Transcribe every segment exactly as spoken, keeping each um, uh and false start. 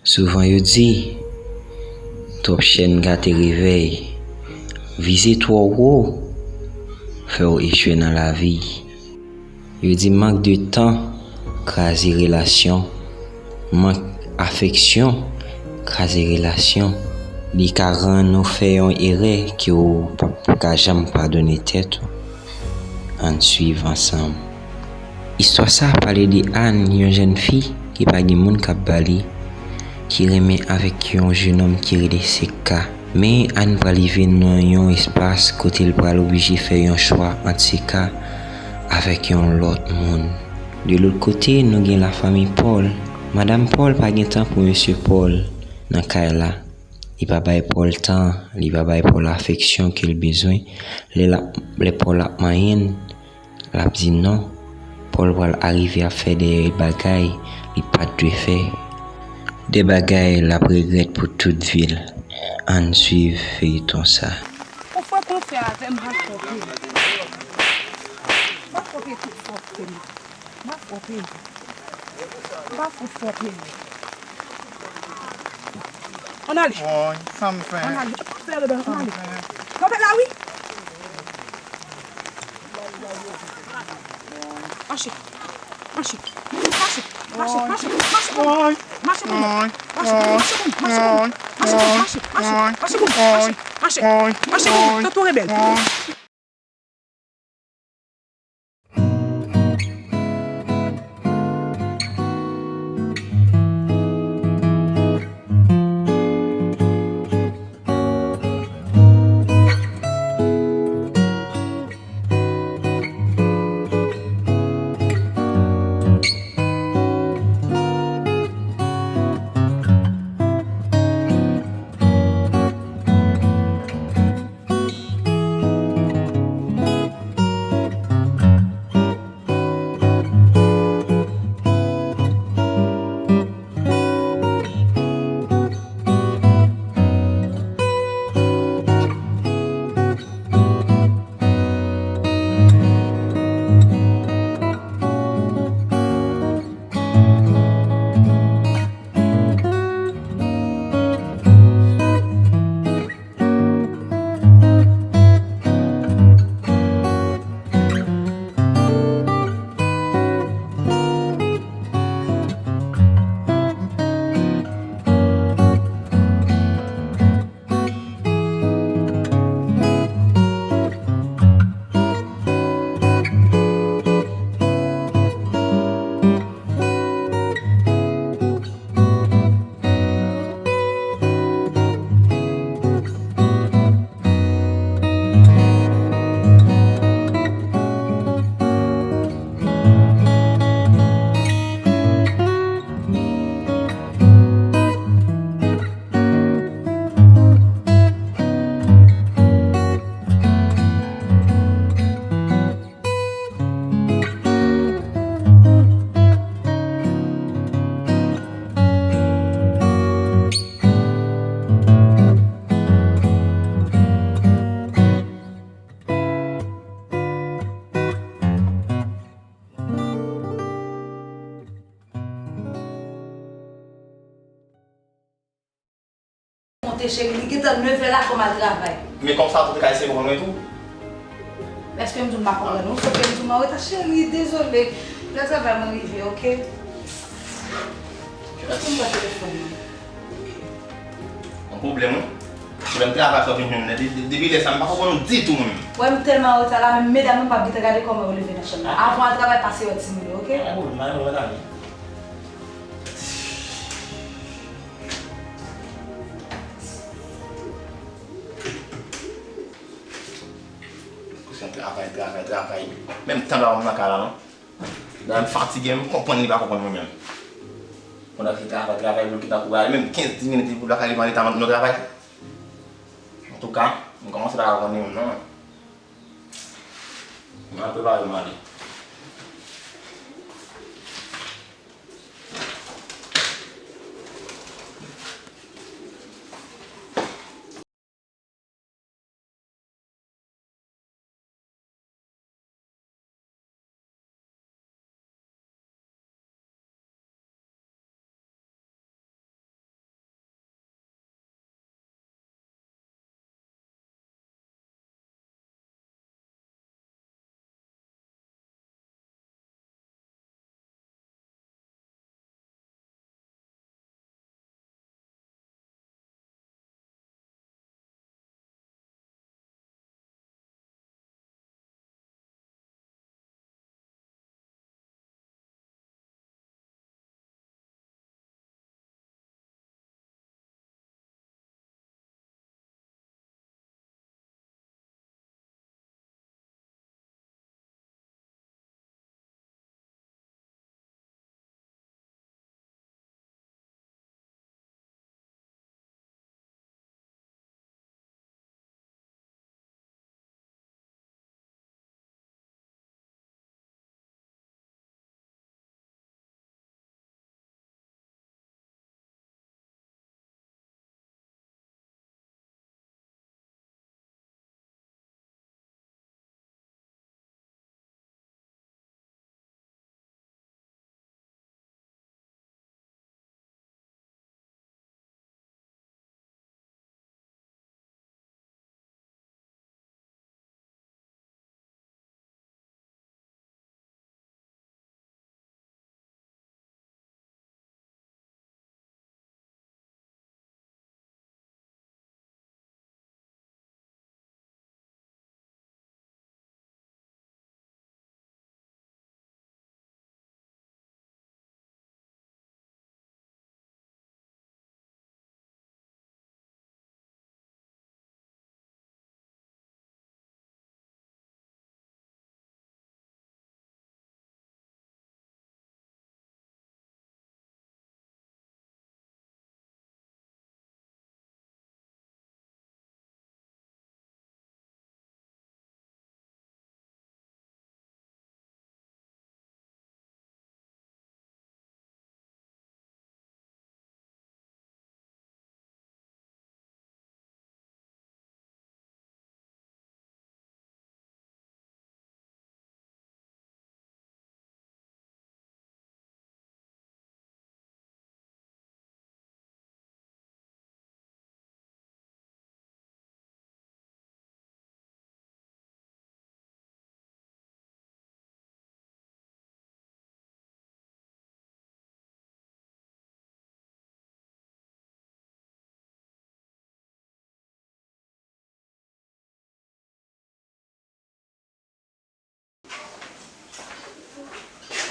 Souvan yo di, twòp chèn gate revèy. Vize twò wo, fè w echwe nan lavi. Yo di mank de tan kraze relasyon, mank afeksyon kraze relasyon. Li ka rann ou fè yon erè ke w p ap ka janm padone tèt ou. Ann swiv ansanm. Istwa sa a pale de Ann, yon jèn fi ki pa gen moun k ap ba li, ki renmen avèk yon jenòm ki rele Seka. Men Ann pral rive nan yon espas kote l pral oblije fè yon chwa ant Seka avèk yon lòt moun. De lòt kote, nou gen lafanmi Pòl. Madanm Pòl pa gen tan pou mesye Pòl nan kay la. Li pa bay Pòl tan, li pa bay Pòl afeksyon ke l bezwen. Lè l ap, lè Pòl ap manyen l, l ap di non. Pòl pral arive ap fè de bagay li pa t dwe fè. De bagay l ap regrèt pou tout vi l. Ann swiv feyton sa. Ou fè konfè avè m, m ap fè pil. M ap fè pil tout fòs ke m. M ap fè pil. M ap fout fè pil. Ann ale. Woy, sa m fè? Ann ale. Fè le bèl, ann ale. Kanpe la, wi. Mache. Mache. Mache. Mache. Mache. Mache. Mache pou mwen. Mache pou mwen. Mache. Mache pou mwen. Mache pou mwen. Mache. Mache. Mache pou mwen. Mache. Mache. Mache pou mwen. Tonton rebèl. Monte cheri, li gentan nevè la fò m al travay. Men kòmsa tout kay se konprann mwen tou. Èske m di w m pa konprann ou? Sof ke m di w m anreta cheri, dezole. Lè travay mwen rive, oke? Èske m pran telefòn nan? Yon pwoblèm wi. Pwoblèm travay sa w vin jwenn la. De- de- Depi lè sa m pa konprann ou ditou mwen menm. Wè m tèlman anreta la, menm medam yo p ap gentan gade kòman yo leve nan chanm nan. Avan w al travay pase yo ti moun yo, oke? Pa gen pwoblèm, pa gen pwoblèm. Kousyen travay, travay, travay. Menm tan pa ban m nan kay la non. Dayè m fatige, m konprann li pa konprann mwen menm. Pandan se travay, travay, bloke tankou bagay, menm kenz, dis minit li pou lakay li, m ale ta nan travay. Antouka, m kòmanse pa konprann li menm non. M al prepare m ale.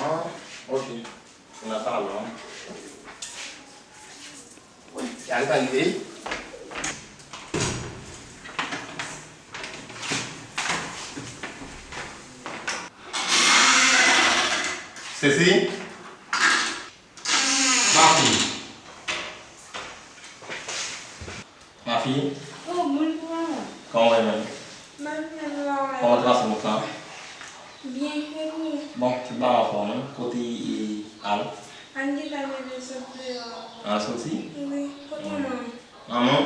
Ah, ok. Ou nan salon an. Wi, y a rive. Sesi? Mafi. Mafi. Oh, bonjou, manman. Kòman w ye menm? M ap byen la. Kòman trase wout la? Byen, e ou? Bon, tout bagay anfòm, wi. Kote, e, Al? Al gentan leve sot deyò. Al soti? Wi, kot manman? Manman?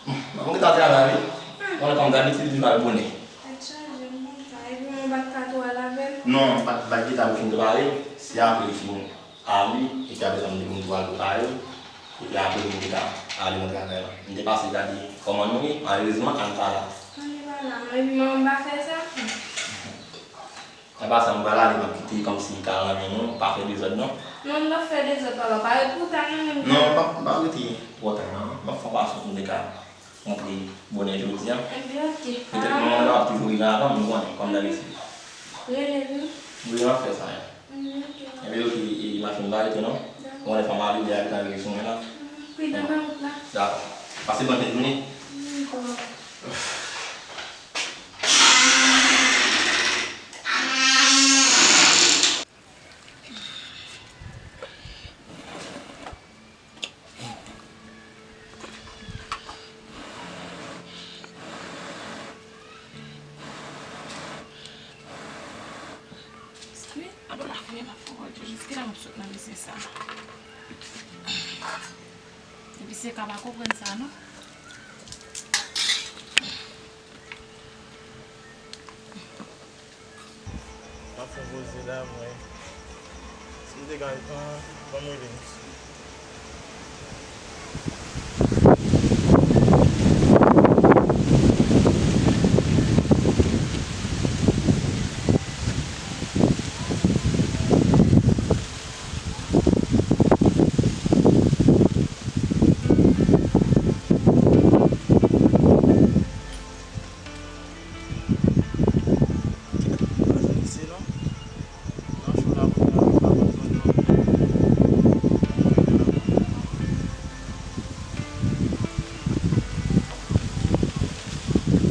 Manman gentan travay, wi. Hmm. Konnen kòm dabitid, li pral bonè. Tèt chaje, m kontan. Epi manman pa t ka tou al avè l? Non, m pa t, m pa t gentan pou fin prepare. Se apre li fin. Ali, epi apre sa, m te vin tou al prepare, epi apre, m te ka ale nan travay la. M te pase gade kòman nou ye, malerezman, Ann pa la. Ann pa la, non, epi manman pa fè sa? Ann pa sa, m pral ale, m ap kite kòmsi li ka renmen nou, pa fè dezòd, non. Non, m p ap fè dezòd, papa, pa ret pou ta, non, menm. Non, m p ap, m p ap rete twò ta, non. M ap fè yon fason pou m te ka rantre bonè jodi a. Ebyen, ok. Petèt manman mwen ap toujou rive avan m, m konnen, kòm dabitid. Rele l, wi. Wi, m ap fè sa, wi. Mm, ok. Ebyen, ok, e, Mafi, m pa rete non. Dakò. Bon, lè fanm a rive, a rive sou mwen la. Mm, pridan nan wout la. Dakò. Pase bòn fen jounen. Mm, dakò. Salut, alò la fouye m ap fè wòl yo. Jiskilè m ap sot nan mesye sa. Epi se ka pa konprann sa non. M ap fè poze la, mwen. Si m te ka, ban m rele misye.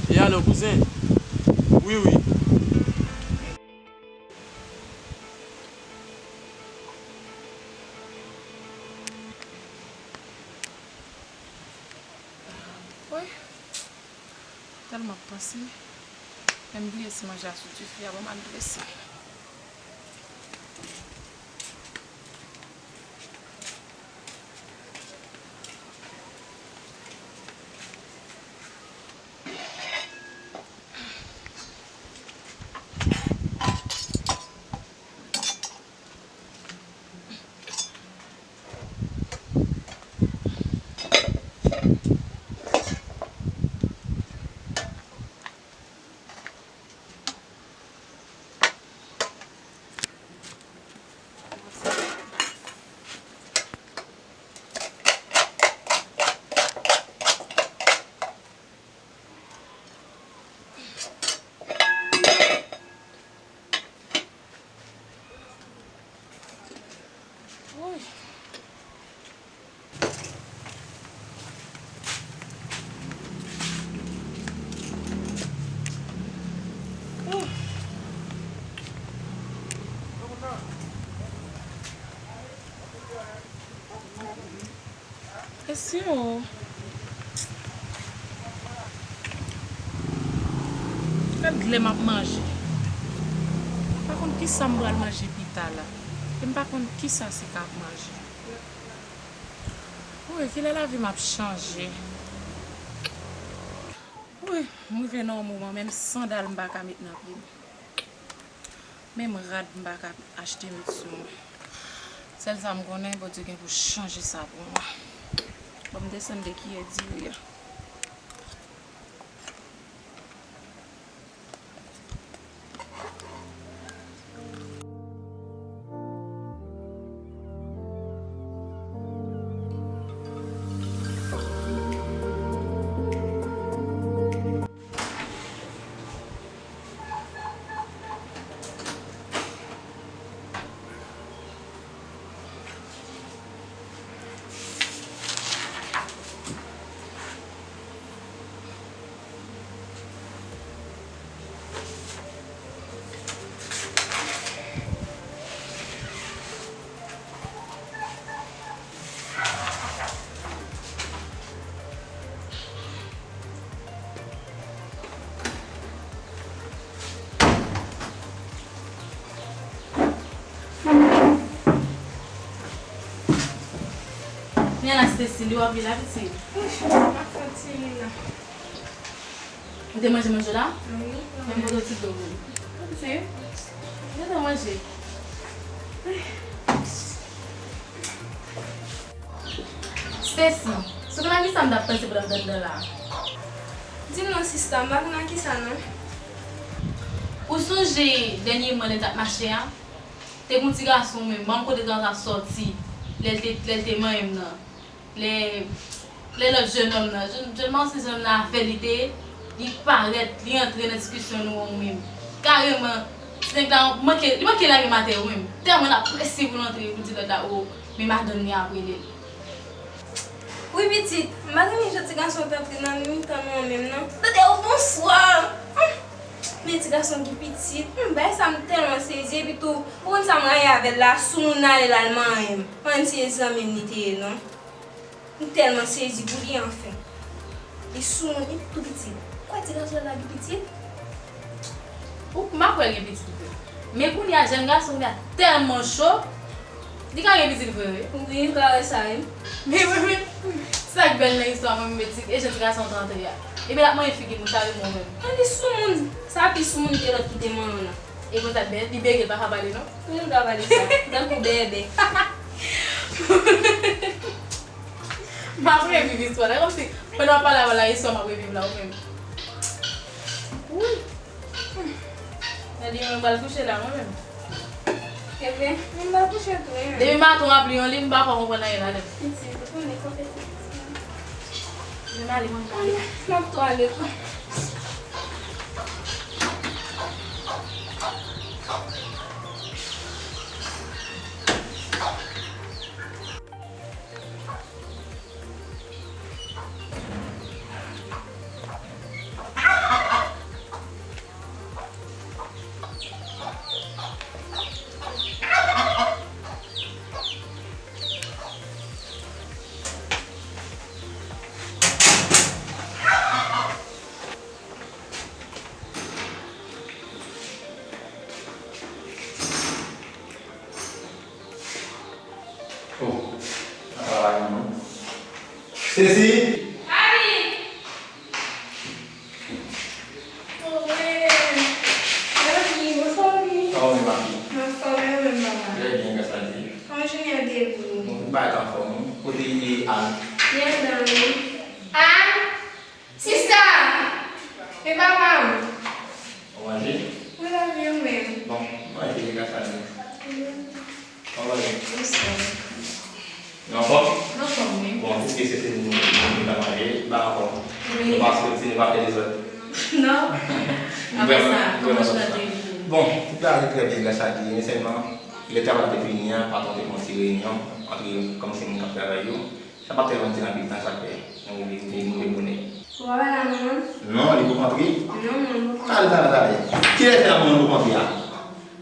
E alo, kouzen? Wi, wi. Woy, tèlman panse, menm bliye si manje a sou dife a, bon, m al drese. Woy. Kesyon. Gad lè m ap manje. M pa konn kisa m pral manje pita la. E m pa konn kisa se k ap manje. Wi, kilè lavi m ap chanje? Wi, m rive nan yon moman, menm sandal m pa ka met nan pye m. Menm rad m pa ka achte met sou mwen. Sèl sa m konnen, Bondye gen pou chanje sa pou mwen. Bon, m desann dekyè diri a. Kounya la Stacy, li w ap li la pitit. Uf, m ap fè ti li la. Ou te manje manje w la? Wi. Men m pote w ti dlo pou ou. Mèsi. Ou te manje. Stacy, sonje nan kisa m t ap panse pandan m t anndan la? Di m non sista, m pa konn nan kisa non. Ou sonje dènyèman lè n t ap mache a? Te gen yon ti gason menm, manm kote Zaza sòti, lè l te, lè l te manyen m nan. Lè, lè lòt jennonm nan, jèn, jèn manse jennonm nan afè li te ye, li parèt, li antre nan diskisyon nou an menm. Kareman, ti nèg la manke, li manke lage m atè wi menm. Tèlman l ap prese pou l antre, pou l di lòt la, o, men madanm li ap rele l. Wi pitit, m pa renmen jan ti gason an t antre nan mitan nou an menm non. Tande, o bonswa! Hum! Men ti gason ki pitit, hum, bagay sa m tèlman sezi, epi tou, ou konn sa m rayi avè l la, soumoun ale l al manyen m. Manyen m se zanmi m li te ye non. M tèlman sezi pou li anfen. Li soumoun, li tou pitit. Kwè ti gason la gen pitit? Ou, m pa kwè l gen pitit vre. Men kounye a, jèn gason kounye a tèlman cho, li ka gen pitit vre wi. Wi, m ka wè sa wi. Men, men, men, sa k bèl nan istwa mwen menm, e ti, e jan ti gason an t antre a. Ebyen, l ap manyen figi m wi, kareman menm. An li soumoun. Sa pi soumoun ke lòt ki te manyen w lan. E konsa l bèl, li bege, l pa ka pale non. Wi, l pa pale sa. Tankou bèbè. M ap reviv istwa la. Kòmsi, pandan w ap pale avè l la, istwa m ap reviv la, ou menm. Wi. Gade, mwen pral kouche la, mwen menm. Ebyen, mwen pral kouche tou, wi. Depi maten w ap li yon liv, m pa fè w konprann anyen ladan l. Pitit, ou konnen konpetans. Mwen ale, mwen ale. M ap tou ale tou. Oh, sa travay non. Stacy! Papi! Oh, men. Papi, bonswa, papi. Kòman w ye, ma fille? Anfòm, e ou menm, papa? Très bien, grâce à Dieu. Kòman jounen an te ye pou ou? Bon, tout bagay t anfòm, wi. Kote Ann? Li anndan, wi. Ann? Sista! E papa m? Ou manje? Wi, papi, ou menm? Bon, manje, grâce à Dieu. Kòman w ye? Bonswa. Nou anfòm? Nou anfòm, wi. Bon, piske se, se nou, nou, nou ta manje, nou pa anfòm. Wi. Nou pa soti, nou pa fè dezòd. Non. Apre sa, kòman jounen an te ye pou ou? Bon, tout la ale trè byen, grâce à Dieu, men sèlman, lè travay la te fini an, patwon te fè yon ti reyinyon, antre kòmsi moun k ap travay yo. Sa pa t tèlman ti anpil tan, sa fè nou rive, nou rive bonè. Ou pa pale a manman? Non, li poko antre. Non, manman poko antre. Talè, talè, talè. Kilè fè la manman poko antre a?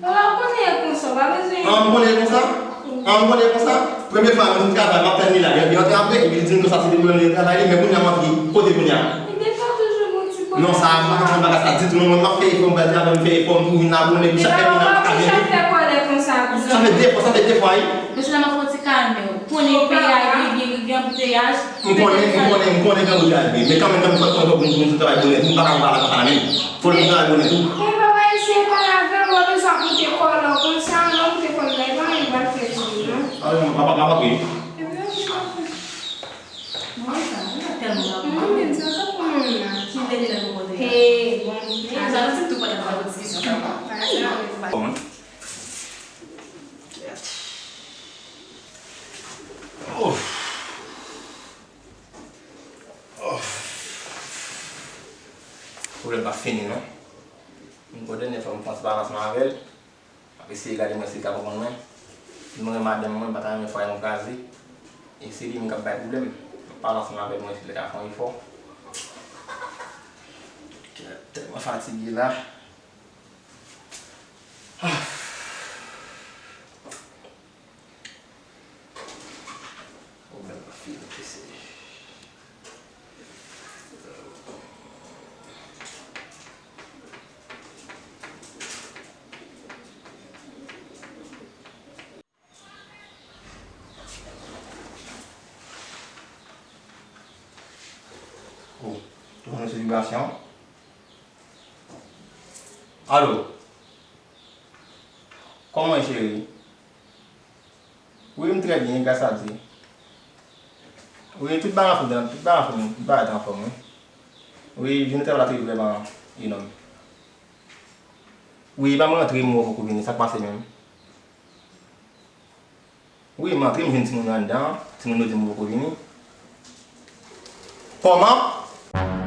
Papa, ou konnen e konsa, ou pa bezwen. An, m konnen e konsa? An, m konnen e konsa? Premye fwa mwen vin travay, m ap tann li la, li, li antre apre, epi li di m konsa se depi lè li travay li, men kounye a m antre, kote kounye a? Ebyen, fò toujou gon ti kòlè. Non, sa, m pa ka konn bagay sa ditou, non, mwen, m ap fè efò, m pral travay, m fè efò, m tou vin la bonè, epi chak lè m vin la, m pa ka vini. Men papa, ou chak fè kòlè konsa, bizanmi. Sa fè de fwa, sa fè de fwa, wi. Mesye, la m ap fè yon ti kalme w. Konnen peyi a gen, gen, gen anbouteyaj. M konnen, m konnen, m konnen gen anbouteyaj, wi. Men kanmenm, kanmenm, fòk mwen fè pou m, pou m travay bonè tou. M pa ka pale konsa la menm. Fòk mwen travay bonè tou. Men papa, eseye pale avè l, ou pa bezwen ap moute kòlè w konsa, lè w moute kòlè la, e pa anyen l pral fè di ou, non. A, non, m ap, m ap, m ap, wi. Ebyen, oke, papa. Mwen sa, mwen sa tèlman la pou mwen. Mwen menm, sa, sa pou mwen la. Ki lè li la pou pote a? Hey, bon, a, sa, nou se tou pandan nou pa gen diskisyon sa. Bon. Ouf. Ouf. Pwoblèm pa fini, non. M gon dènye fwa m panse pa ansanm avè l. M ap eseye gade mwen si l ka konprann mwen. Li mwen renmen madanm mwen, m pa ta renmen fwaye mwen kraze. E se li menm k ap bay pwoblèm. M ap pale ansanm avè l, mwen si l ka fè yon efò. Kè tèlman fatige la. Ah. Pwoblèm pa fini, mesye. Tou nan sou vibrasyon. Alo. Kòman w ye, cheri? Wi, m trè byen, gras a Dye. Wi, tout bagay anfòm, tout bagay anfòm, tout bagay anfòm, wi. Wi, jounen travay la te vrèman enòm. Wi, ban m rantre, m wè w poko vini, sa k pase menm? Wi, m antre, m jwenn timoun yo anndan, timoun yo di m w poko vini. Kòman?